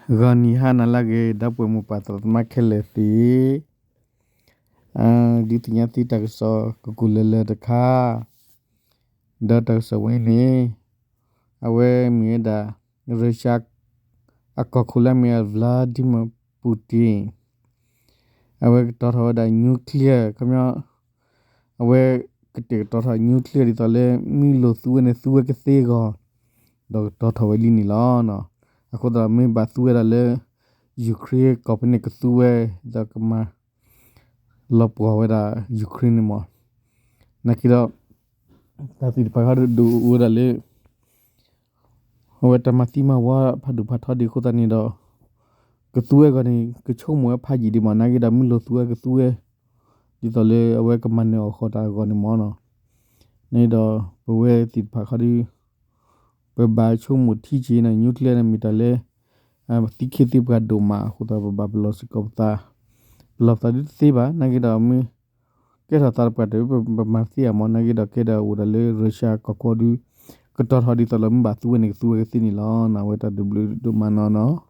ဂီၤနံၤဟါနၤလၢအဂ့ၤ ဒီပုၢ်ဝဲၢ်မိၢ်ပၢ်သရၣ်သမါခဲလၢာ်သ့ၣ်, ဒုးသ့ၣ်ညါသုတၢ်ကစီၣ်ကကူာ်လၢာ်လၢာ်တခါ, ဒီးတၢ်ကစီၣ်ဝဲန့ၣ် အဝဲမ့ၢ်ဝဲဒၣ် Russia အကီၢ်ခိၣ်လၢအမ့ၢ် Vladimir Putin အဝဲကတီၤထီၣ်ဝဲဒၣ် nuclear ခီပညီ အဝဲကတဲာ်ကတီၤထီၣ် nuclear ဒ်သိးလၢမ့ၢ်လိၣ်သူဝဲန့ၣ် သူဝဲကသ့အဂီၢ်, ဒီးကတီၤထီၣ်ဝဲလံန့ၣ်လီၤ. အဃိသတးမ့ၢ်ဘၣ်သူဝဲဒၣ်လၢ Ukraine ကီၢ်ဖဲန့ၣ်ကသူဝဲ, ဒီးကမၤ လီၤပှီၢ်ဝဲဒၣ် Ukraine န့ၣ်မး, နာ်က့ဒီး တၢ်သ့ၣ်တဖၣ်ခီဒုးအိၣ်ဝဲဒၣ်လၢ အဝဲတၢ်မၤသံမၤဝီဖးဒိၣ်ဖးထီဒံးအဃိသတးန့ၣ်ဒီး ကသူဝဲအဂီၢ်န့ၣ် ကဆိကမိၣ်ဝဲဖးယံာ်ဒံးမး, နာ်က့ဒီးမ့ၢ်လိၣ်သူဝဲကသူဝဲ ဒ်သိးလၢအဝဲကမၤနၢၤအီၣ်ဃီၤတၢ်အဂီၢ်န့ၣ်မးနီၤ. န့ၣ်ဒီးပဝဲသ့ၣ်တဖၣ်ခီဒုး ပဘၣ်ဆိကမိၣ်ထံက့ၤနီၤ, nuclear န့ၣ်မ့ၢ်တၢ်လၢ ပသံခ့သ့ပှၤဒိၣ်မးအဃိသတး ပဘၣ်ပလီၢ်စ့ၢ်ကီးပသး, ပလီၢ်ပသးဒုးတသ့ဘၣ်, နာ်က့ဒီးမ့ၢ် ကဲထီၣ်သးတပှၢ်တၢၢ် ပမၤသ့အါမး, နာ်က့ဒီးကဲဒီးအိၣ်ဒၣ်လၢ Russia ကီၢ်ခိၣ်ဒုး ကတီၤထီၣ်ဒ်သိးလၢမ့ၢ်ဘၣ်သူဝဲန့ၣ် ကသူဝဲကသ့န့ၣ်လီၤ. အဝဲတၢ်ဒုးဘျုးဒိၣ်မးနီၤနီၤ.